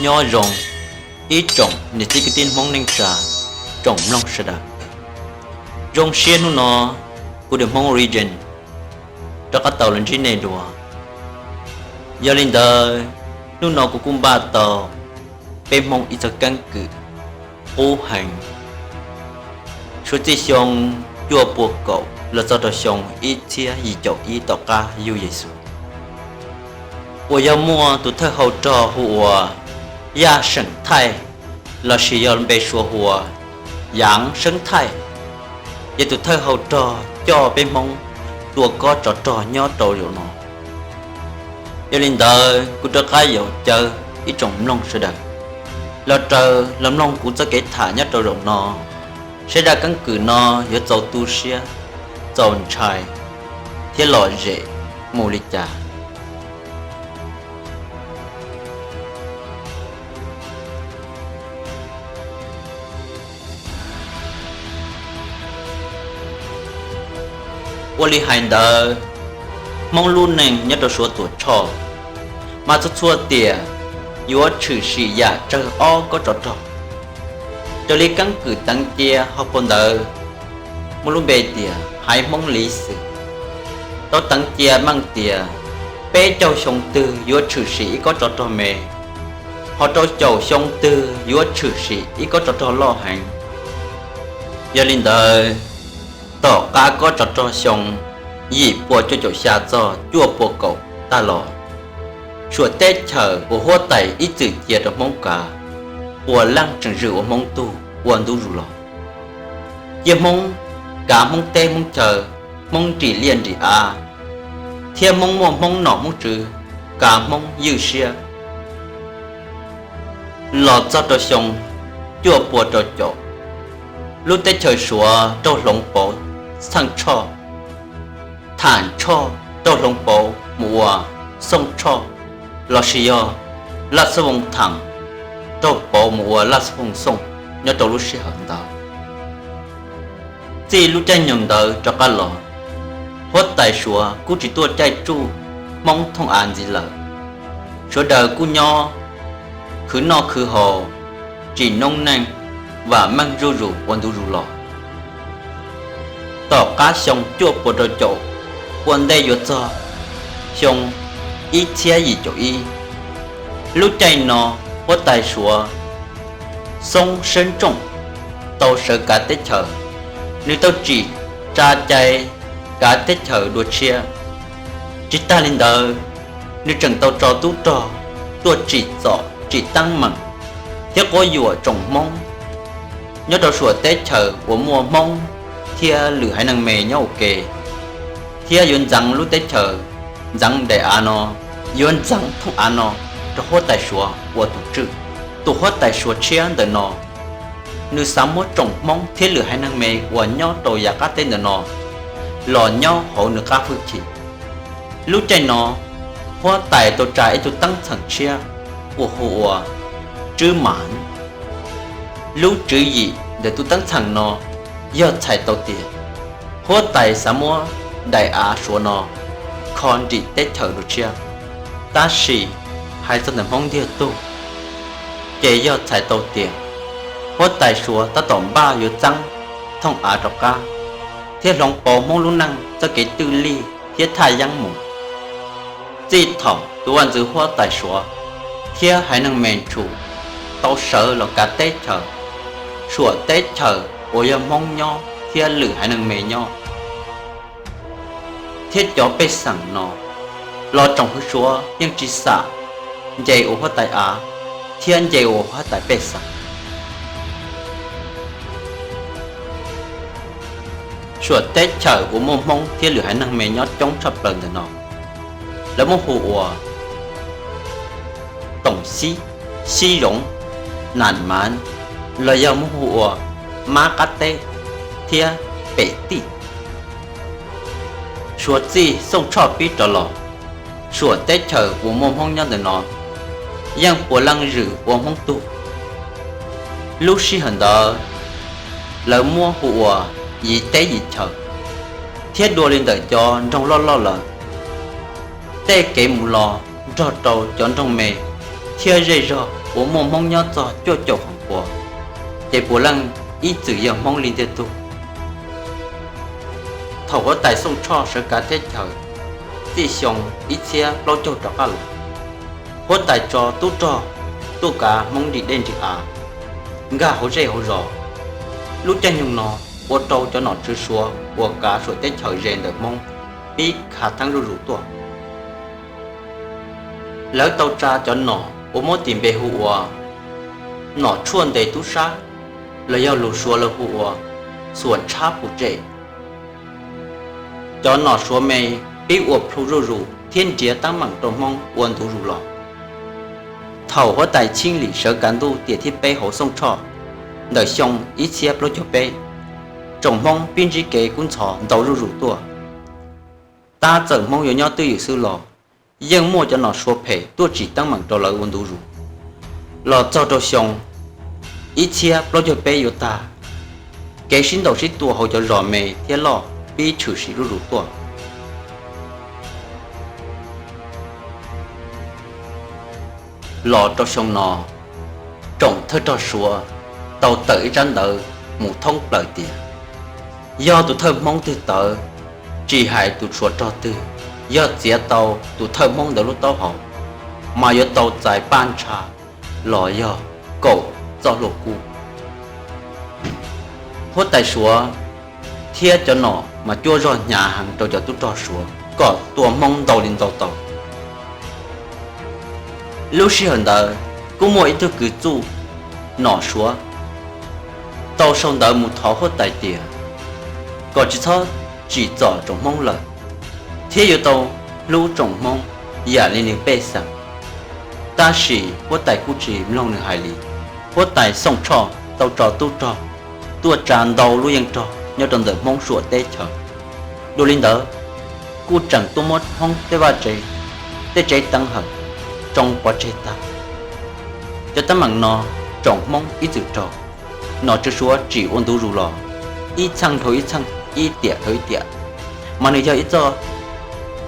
Nyob zoo ib tsoom niam txiv kwv tij Hmoob neej tsa, tsoom mloog sawv daws. Zoo siab hnub no kuv tus Hmoob Origin rov qab tau los ntsib nej dua. Yog li ntawd, hnub no kuv kuj npaj tau peb Hmoob ib txoj keeb kwm qub heev, suav txij xyoo cuaj pua kaum los txog rau xyoo ib txhiab yim caum ib tom qab yug Yexus, uas yog muaj tus thawj hau rog hu ua Yaj Seem Thaij, lossis yog npe Suav hu ua Yaav Seeb Thaij, yog tus thawj hau rog coj peb Hmoob tua kob tsov rog nyob rau zaum no. Yog li ntawd, kuv rov qab yuav caw ib tsoom mloog sawv daws los raws los mloog kuv txoj kev tham nyob rau zaum no, saib zaj keeb kwm no yuav txaus tu siab, txaus ntshai thiab lom zem mus li cas. Ua li hais ntawd, Hmoob lub neej nyob rau Suav Tuam Tshoj mas txhua txhua tiam yuav tshwm sim yam tsawg ob kob tsov rog. Raws li keeb kwm teev cia hauv phau ntawv muaj lub npe tias Haiv Hmoob Liv Xwm, tau teev cia meej tias peb caug xyoo twg yuav tshwm sim ib kob tsov rog me, ho rau caum xyoo twg yuav tshwm sim ib kob tsov rog loj heev. Yog li ntawd, tom qab kob tsov rog xyoo yim pua cuaj caum xya txog cuaj pua kaum tag los, Suav teb chaws uas huab tais ib txwm cia rau Hmoob kav, puas leej tseem zwm ua Hmoob tug ua ntu zus los. Cia Hmoob kav Hmoob teb Hmoob chaw, Hmoob nrim liaj nrim av, thiab Hmoob muaj Hmoob nom Hmoob tswv, kav Hmoob ywj siab. Los txog rau xyoo cuaj pua rau caum, lub teb chaws Suav raug hloov pauv Txheej Tshoj, Tham Tshoj raug hloov pauv mus ua Xooj Tshoj, lossis yog Laj Xab Voos Tham raug pauv mus ua Laj Xab Voos Xooj nyob rau lub sij hawm ntawd. Txij lub caij nyoog ntawd rov qab los, huab tais Suav kuj tsis tuaj caij tsuj Hmoob thooj av ntxiv lawm. Sawv daws kuj nyob khwv noj khwv haus, tsim noob neej, vam meej zuj zus ua ntu zus los. Tom qab xyoo cuaj pua rau caum, ua ntej yuav txog xyoo ib txhiab yim caum ib, lub caij no huab tais Suav Xoob Seeb Tsooj tau sawv kav teb chaws, nws tau tsim tsa cai kav teb chaws dua tshiab. Tsis tag li ntawd, nws tseem tau tso tub rog tuaj tsim txom tsim teeb meem thiab quab yuam tsoom Hmoob nyob rau Suav teb chaws uas muaj Hmoob thiab lwm haiv neeg me nyob ua ke, thiab yuav ntxeev lub teb chaws, ntxeev daim av no, yuav ntxeev thooj av no rau huab tais Suav ua tus tswj. Tus huab tais Suav tshiab ntawm no, nws xav muab tsoom Hmoob thiab lwm haiv neeg me uas nyob rau yav qab teb ntawm no los nyob hauv nws qab hwj chim. Lub caij no, huab tais tau tsa ib tug teeb txheem tshiab uas hu ua Tswb Mav. Lub tswv yim ntawm tus teeb txheem no yog txhais tau tias huab tais xav muab daim av Suav no kho nrim teb chaws dua tshiab. Tab sis hais txog ntawm Hmoob ntiag tug, ces yog txhais tau tias huab tais Suav tab tom npaj yuav txeeb thooj av rov qab, thiab hloov pauv Hmoob lub neej txoj kev twj lij thiab thaj yeeb mus. Txij thaum tus vaj ntxwv huab tais Suav thiab haiv neeg me Tshum tau sawv los kav teb chaws, Suav teb chaws uas yog Hmoob nyob thiab lwm haiv neeg me nyob, thiab cov pej xeem no los tsoom hwv Suav yeej tsis xam nce ua huab tais av thiab nce ua huab tais pej xeem. Suav teb chaws uas muaj Hmoob thiab lwm haiv neeg me nyob coob tshaj plaws ntawm no, lawv muab hu ua Toom Xib, Xib Zoov, Nam Mav, los yog muab hu ua Mab Qab Teb thiab Pem Tij. Suav txij Xooj Tshoj pib rov los, Suav teb chaws uas muaj Hmoob nyob ntawm no yeej puav leej zwm ua Hmoob tug. Lub sij hawm ntawd, lawv muab hu ua Yim Teb Yim Chaw, thiab dua li ntawm cov nroog loj loj lawm, tej kev mus los nrog rau cov nroog me thiab zej zog uas muaj Hmoob nyob txog cuaj caum feem pua, ces puav leej ib txwm yog Hmoob li ntiag tug. Thaum huab tais Xooj Tshoj sawv kav teb chaws txij xyoo ib txhiab plaub caug rov qab los, huab tais tso tub rog tuaj kav Hmoob nrim dej nrim av, nkag hauv zej hauv zos. Lub caij nyoog no ua rau cov nom tswv Suav uas kav Suav teb chaws ze ntawm Hmoob pib khav theeb zuj zus tuaj. Lawv tau tsa cov nom uas muab tis npe hu ua nom tshuaj ntes tub sab, los yog lus Suav lawv hu ua xuas tshab pus tsem. Cov nom Suav me pib ua plhu zuj zus thiab nrhiav teeb meem rau Hmoob ua ntu zus los. Thaum huab tais Tsheej Lim sawv kav ntuj tiam thib peb hauv Xooj Tshoj ntawm xyoo ib txhiab plaub caug peb, tsoom Hmoob pib ntsib kev kub ntxhov ntau zuj zus tuaj. Tab txawm Hmoob yuav nyob twj ywm xwb los yeej muaj cov nom Suav phem tuaj tsim teeb meem rau lawv ua ntu zus. Los txog rau xyoo ib txhiab plaub caug peb yuav tag, kev sib ntaus sib tua hauv cov zos me thiab loj pib tshwm sim zuj zus tuaj. Los rau xyoo no, tsoom thawj rog Suav tau tawm ib tsab ntawv mus thoob plaws tias yog tus thawj Hmoob twg tawv, tsis hais tus Suav rog twg, yog txiav tau tus thawj Hmoob ntawd lub taub hau, mas yuav tau txais paj ntsha los yog kaum txoj hlua kub. Huab tais Suav thiab cov nom mas cuab zog hnyav heev rau cov tub rog Suav kom tua Hmoob ntau li ntau tau. Lub sij hawm ntawd kuj muaj ib tug kws txuj nom Suav tau sau ntawv mus thov huab tais tias kom tsis txhob tsim txom tsoom Hmoob lawm, thiab yuav tau hlub tsoom Hmoob yam li nws pej xeem. Tab sis huab tais kuj tsis mloog nws hais li. Huab tais Xooj Tshoj tau tso tub rog tuaj tsa ntau lub yeej rog nyob rau ntawm Hmoob Suav teb chaws. Dua li ntawd, kuj tseem tuaj muab Hmoob tej vaj tsev, tej tsev teev hawm tsoo pov tseg tag. Cov teeb meem no tsoom Hmoob ib txwm raug, nom tswv Suav tsim ua ntu zus los ib txheej dhau ib txheej, ib tiam dhau ib tiam, mas nws yog ib txoj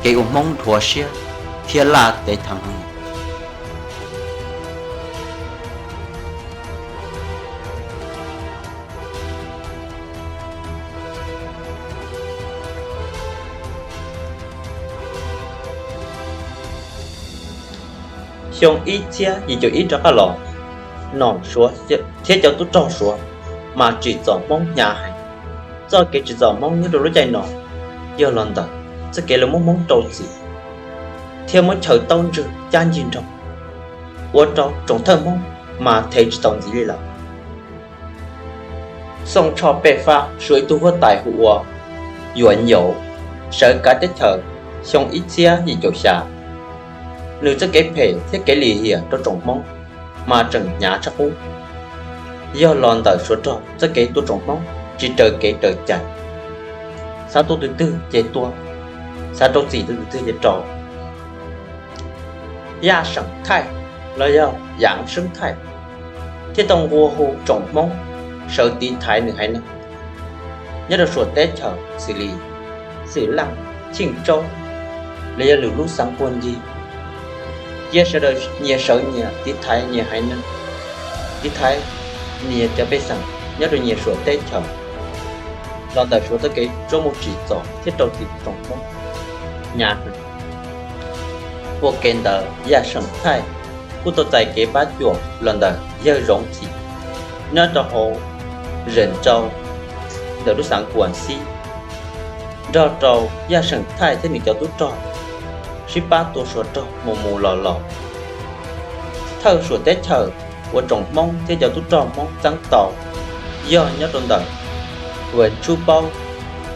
kev ua Hmoob dhuav siab thiab laj tev theev heev. Xyoo ib txhiab yim caum ib rov qab los, nom Suav thiab cov tub rog Suav mas tsim txom Hmoob hnyav heev. Txoj kev tsim txom Hmoob nyob rau lub caij no yog los ntawm txoj kev lawv muab Hmoob rau txim thiab muab chaw taub ntswg cab ncig nroog, ua rau tsoom thawj Hmoob mas thev tsis tau ntxiv li lawm. Xooj Tshoj Pej Fab suav ib tug huab tais hu ua Yuav Nyaum, sawv kav teb chaws xyoo ib txhiab yim caum xya. Nws txoj kev phem thiab kev lim hiam rau tsoom Hmoob mas tseem hnyav tshaj qub. Yog los ntawm Suav rog txoj kev tua tsoom Hmoob tsis raws kev raws cai, xav tua tus twg ces tua, xav rau txim tus twg ces rau. Yaj Seem Thaij los yog Yaav Seeb Thaij thiaj tau nqua hu tsoom Hmoob sawv tiv thaiv nws haiv neeg nyob rau Suav teb chaws xws li Xwm Leej, Cheej Tsaub, los yog lwm lub xeev puag ncig. Cia sawv daws nyias sawv nyias tiv thaiv nyias haiv neeg, tiv thaiv nyias cov pej xeem nyob rau nyias Suav teb chaws los ntawm Suav txoj kev tsuab mus tsim txom thiab rau txim tsoom Hmoob hnyav heev. Ua ke ntawd Yaj Seem Thaij kuj tau txais kev pab cuam los ntawm yawg Zoov Txim nyob rau hauv Zeem Tsau ntawm lub xeev Kuam Xib, nrog rau Yaj Seem Thaij thiab nws cov tub rog sib pab tua Suav rog mus mus los los. Thawj Suav teb chaws uas tsoom Hmoob thiab cov tub rog Hmoob txeeb tau yog nyob rau ntawm Vas Tshub Paub,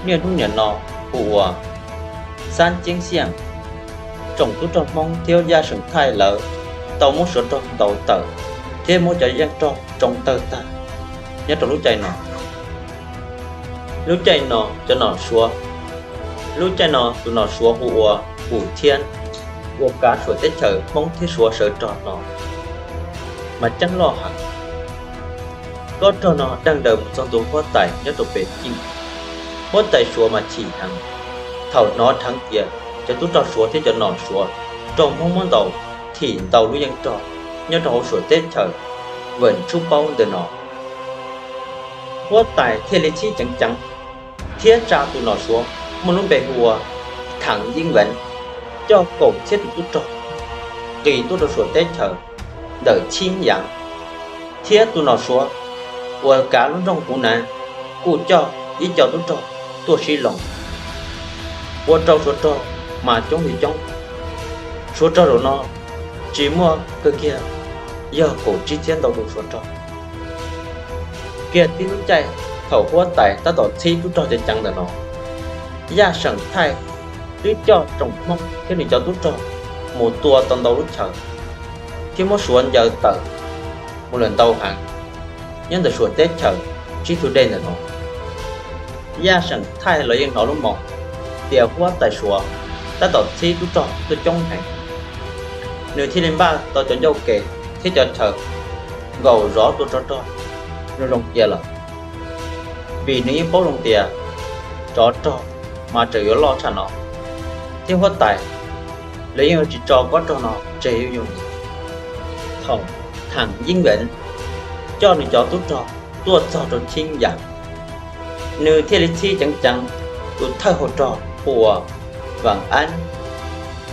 niaj hnub niam no hu ua Xab Ceeb Xiaj. Tsoom tub rog Hmoob thiab Yaj Seem Thaij lawv tau muab Suav rog ntaus tawm thiab muab cov yeej rog tsoo tawg tag nyob rau lub caij no. Lub caij no cov nom Suav, lub caij no tus nom Suav hu ua Pum Thiab uas kav Suav teb chaws Hmoob thiab Suav sawv rog no mas ceeb loj heev. Kob rog no deeg daws mus txog ntua huab tais nyob rau Pekij. Huab tais Suav mas chim heev thaum hnov dheev tias cov tub rog Suav thiab cov nom Suav raug Hmoob muab ntaus thim ntau lub yeej rog nyob rau hauv Suav teb chaws Vam Tsub Paub ntawm no. Huab tais thiaj li txhib ceev ceev thiab tsa tus nom Suav muaj lub npe hu ua Thaam Yeeb Veev coj kaum txhiab tus tub rog nqis tuaj rau Suav teb chaws ntawm Chib Yaav, thiab tus nom Suav uas kav lub nroog Huv Nav kuj coj ib co tub rog tuaj sib loo, ua rau Suav rog mas coob li coob. Suav rog zaum no tsis muaj kawg kiag, yog kaum tsib txhiab ntau tus Suav rog. Kiag tib lub caij thaum huab tais tab tom txhib tub rog ceev ceev ntawm no, Yaj Seem Thaij twb coj tsoom Hmoob thiab nws cov tub rog mus tua tau ntau lub chaw, thiab muab Suav ncaws tawm mus lawm ntau heev nyob ntawm Suav teb chaws tsib tug dej ntawm no. Yaj Seem Thaij los yeej hnov lub moo tias huab tais Suav tab tom txhib tub rog tuaj coob heev, nws thiaj li npaj tau cov ncauj kev thiab cov chaw nkaum zov tua tsov rog zoo zoo cia lawm, vim nws yeej paub zoo tias tsov rog mas tseem yuav loj tshaj no, thiab huab tais lawv yeej yuav tsis tso kob rog no tseg yooj yooj. Thaum Thaam Yeeb Veev coj nws cov tub rog tuaj txog rau Chib Yaav, nws thiaj li txhib ceev ceev tus thawj hau rog hu ua Vaam Aab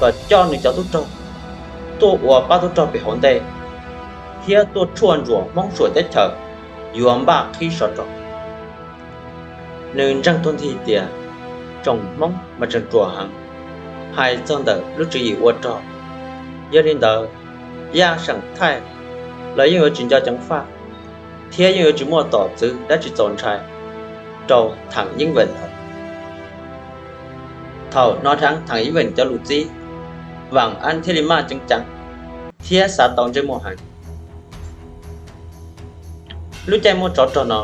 kom coj nws cov tub rog tuaj ua pab tub rog pem hauv ntej, thiab tuaj tshuaj ntsuam Hmoob Suav teb chaws yuav npaj qhib Suav rog. Nws ntseeg tuag nthi tias tsoom Hmoob mas tseem ruam heev hais txog ntawm lub tswv yim ua rog. Yog li ntawd, Yaj Seem Thaij los yeej yuav tsis nco ceev faj, thiab yeej yuav tsis muaj tom txwv dab tsi txaus ntshai rau Thaam Yeeb Veev lawm. Thaum hnov dheev Thaam Yeeb Veev cov lus txib, Vaam Aab thiaj li maj ceev ceev thiab xav tau ntsej muag heev. Lub caij muaj tsov rog no,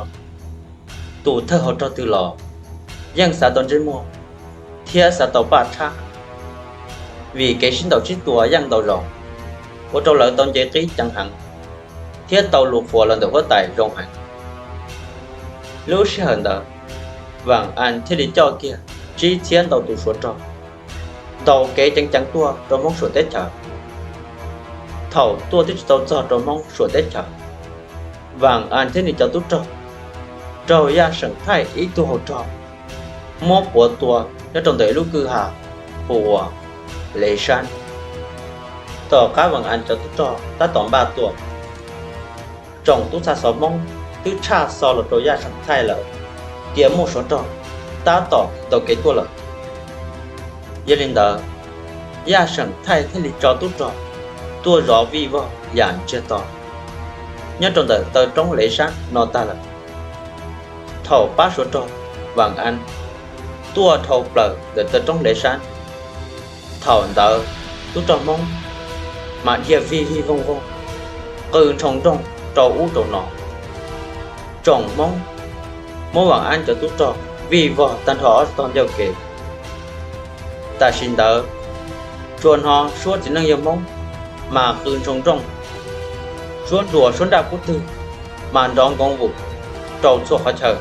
tus thawj hau rog twg los yeej xav tau ntsej muag thiab xav tau paj tshab, vim kev sib ntaus sib tua yeej ntau zaus, ua rau lawv tau nce qib ceev heev thiab tau lus qhuas los ntawm huab tais zoo heev. Lub sij hawm ntawd, Vaam Aab thiaj li coj kiag tsib txhiab ntau tus Suav rog ntaus kev ceev ceev tuaj rau Hmoob Suav teb chaws. Thaum tuaj twb tsis tau txog rau Hmoob Suav teb chaws, Vaam Aab thiab nws cov tub rog raug Yaj Seem Thaij ib tug hau rog muab puav tua nyob rau ntawm ib lub kwj ha hu ua Lev Sab. Tom qab Vaam Aab cov tub rog tab tom npaj tua, tsoom tub txha xov Hmoob twb tshaj xov los rau Yaj Seem Thaij lawm tias muaj Suav rog tab tom ntaus kev tuaj lawm. Yog li ntawd, Yaj Seem Thaij thiaj li tso tub rog tuaj zov vij vog yam ntsiag to nyob rau ntawm taw roob Lev Sab no tag lawm. Thaum pab Suav rog Vaam Aab tuaj dhau plaws ntawm taw roob Lev Sab, thaum ntawd tub rog Hmoob mas dhia vij vij voog voog, qw ntshoo nrooj rau ub rau no. Tsoom Hmoob muab Vaam Aab cov tub rog vij vog tag nrho ob tog ncauj kev. Tam sim ntawd, tsuas hnov suab txiv neej yawg Hmoob mas qw ntshoo nrooj, suab nruas suab nraj kub twg mas nrov nkoov vum rau txhua qhov chaw.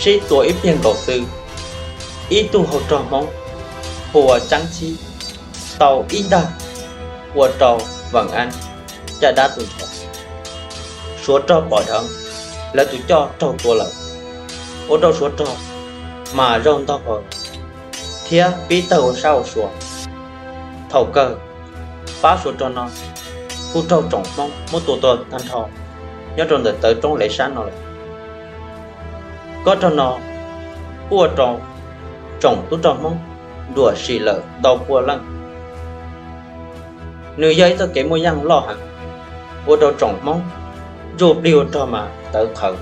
Sib tua ib pliag nkaus xwb, ib tug hau rog Hmoob hu ua Tsaab Txhib tau ib ntaj ua rau Vaam Aab caj dab tu nrho. Suav rog pom dheev lawv tus coj raug tua lawm, ua rau Suav rog mas zaug ntog haws thiab pib tawg ua sab ua sua. Thaum kawg, pab Suav rog no kuj raug tsoom Hmoob muab tua tag nrho nyob rau ntawm taw roob Lev Sab no lawm. Kob rog no kuj ua rau tsoom tub rog Hmoob nruam sim lawm ntau pua leej. Nws yog ib txoj kev muaj yeej loj heev, ua rau tsoom Hmoob ntsuj plig ua rog mas tawv qhawv.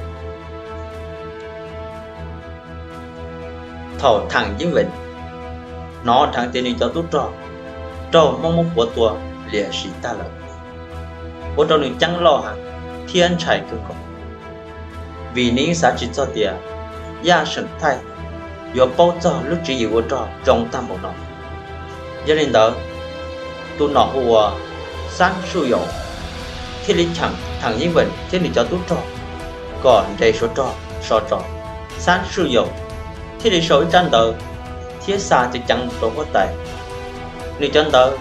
Thaum Thaam Yeeb Veem hnov dheev tias nws cov tub rog raug Hmoob muab puav tua liam sim tag lawm, ua rau nws ceeb loj heev thiab ntshai kawg nkaus, vim nws yeej xav tsis txog tias Yaj Seem Thaij yuav paub txog lub tswv yim ua rog zoo tag npaum no. Yog li ntawd, tus nom hu ua Xaab Suj Yaum thiaj li cheem Thaam Yeeb Veem thiab nws cov tub rog kom nres Suav rog so tso. Xaab Suj Yaum thiaj li sau ib tsab ntawv thiab xa ceev ceev rau huab tais. Nws cov ntawv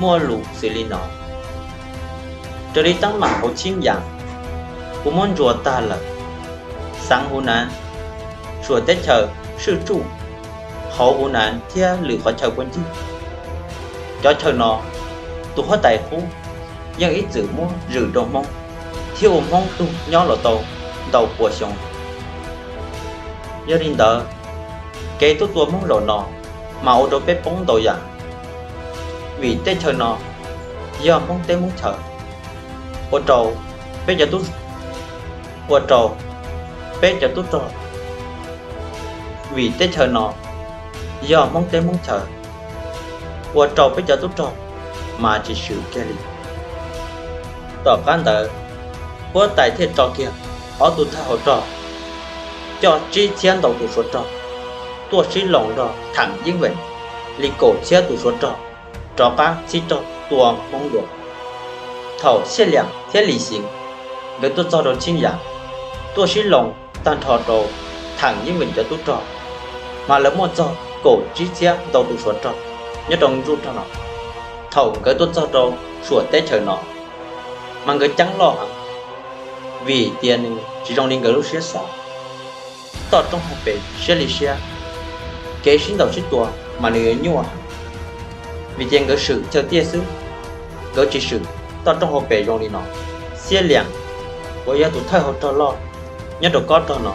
muaj lus xws li no: Raws li teeb meem hauv Tsheej Yam, kuv muab ntsuas tag lawm, xeev Huv Naav, Suam teb chaws, Swj Tsuj, hauv Huv Naav thiab lwm qhov chaw puag ncig. Cov chaw no, tus huab tais qub yeej ib txwm muab zwm rau Hmoob thiab ua Hmoob tug nyob los tau ntau pua xyoo. Yog li ntawd, kev tuaj tua Hmoob zaum no mas ua rau peb poob ntau yam, vim tej chaw no yog Hmoob teb Hmoob chaw, ua rau peb cov tub, ua rau peb cov tub rog, vim tej chaw no yog Hmoob teb Hmoob chaw, ua rau peb cov tub rog mas tsis swm kiag li. Tom qab ntawd, huab tais thiaj tso kiag ob tug thawj hauv rog coj tsib txhiab ntau tus Suav rog tuaj sib loos nrog Tham Yeeb Veem li kaum txhiab tus Suav rog rov qab txhib rog tua Hmoob dua. Thaum Xiaj Liam thiab Lis Xeev nkawd tuaj txog rau Tsheej Yam, tuaj sib loos tag nrho rau Tham Yeeb Veem cov tub rog, mas lawv muaj txog kaum tsib txhiab ntau tus Suav rog nyob rau ntsuj rog no. Thaum nkawd tuaj txog rau Suam teb chaws no, mas nkawd ceeb loj heev, vim tias nws tsis zoo li nkawd lub siab xav. Toj roob hauv pes siab li siab, kev sib ntaus sib tua mas nws yuav nyuaj heev, vim tias nkawd swm chaw tiaj xwb, nkawd tsis swm toj roob hauv pes zoo li no. Xiaj Liam uas yog tus thawj hauv rog loj nyob rau kob rog no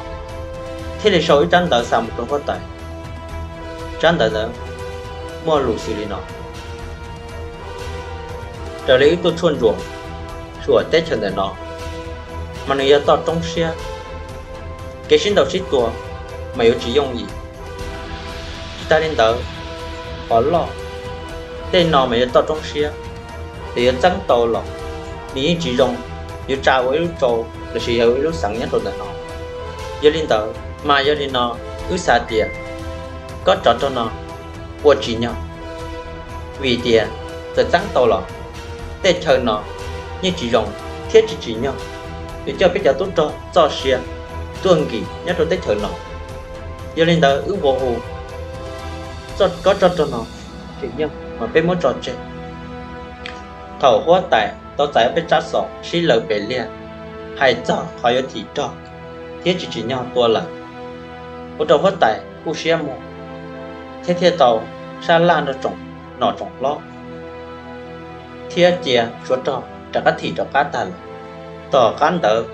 thiaj li sau ib tsab ntawv xa mus rau huab tais. Tsab ntawv ntawd muaj lus xws li no: Raws li wb tuaj tshuaj ntsuas Suam teb chaws ntawm no, mas nws yog toj roob siab, kev sib ntaus sib tua mas yuav tsis yooj yim. Tsis tas li ntawd, qhov loj tej no mas yog toj roob siab, ces yuav txeeb tau los nws yeej tsis zoo, yuav tsa ua ib lub rau lossis yog ua ib lub xeev nyob rau ntawm no. Yog li ntawd mas yog li no, wb xav tias kob tsov rog no ua tsim nyog, vim tias txawm txeeb tau los tej chaw no yeej tsis zoo thiab tsis tsim nyog, yuav coj peb cov tub rog txoj sia tuaj nkim nyob rau teb chaws no. Yog li ntawd wb nqua hu kob tsov rog no tsim nyog mas peb muab tso tseg. Thaum huab tais tau txais peb tsab xov sib law pes liag hais txog qhov yuav thim rog thiab tsis tsim nyog tua lawm, ua rau huab tais kuj siab muag thiab thiaj tau sab laj nrog tsoom nom tsoom hlob thiab cia Suav rog rov qab thim rov qab tag lawm. Tom qab ntawd,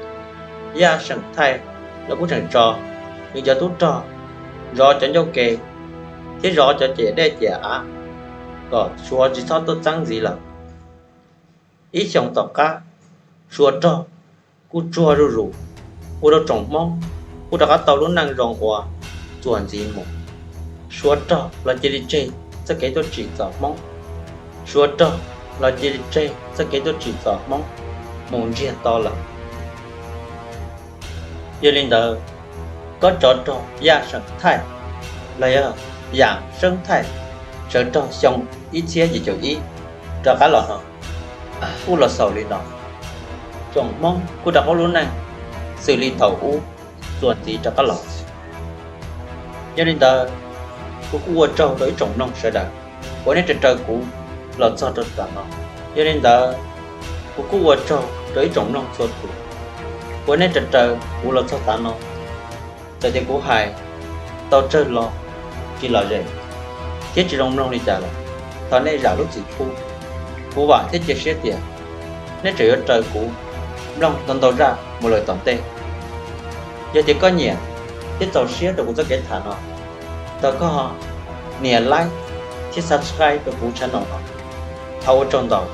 Yaj Seem Thaij los kuj tseem tso nws cov tub rog zov cov ncauj ke thiab zov cov ciam dej ciam av kom Suav tsis txhob tuaj txeeb ntxiv lawm. Ib xyoos tom qab, Suav rog kuj tsuag zuj zus, ua rau tsoom Hmoob kuj rov qab tau lub neej zoo uas txuas ntxiv mus. Suav rog los cia li tseg txoj kev tuaj tsim txom Hmoob. Suav rog los cia li tseg txoj kev tuaj tsim txom Hmoob mus ntsiag to lawm. Yog li ntawd, kob tsov rog Yaj Seem Thaij los yog Yam Seeb Thaij sawv rog xyoo ib txhiab yim caum ib rov qab los no kuj los xaus li no. Tsoom Hmoob kuj rov qab lub neej xws li thaum ub txuas ntxiv rov qab los. Yog li ntawd, kuv kuj ua tsaug rau ib tsoom mloog sawv daws uas nej raws raws kuv los txog rau tam no. Yog li ntawd, kuv kuj ua tsaug rau ib tsoom mloog txhua tus uas nej raws raws kuv los txog tam no. Txawm tias kuv hais tau tsawg los tsis lom zem thiab tsis zoo mloog li cas los thov nej zam lub txim pub. Kuv vam thiab cia siab tias nej tseem yuav raws kuv mloog ntau ntau zaj mus lawm tom ntej. Yog tias koj nyiam thiab txaus siab rau kuv txoj kev tham no, thov koj nias like thiab subscribe rau kuv channel no. Thov ua tsaug ntau.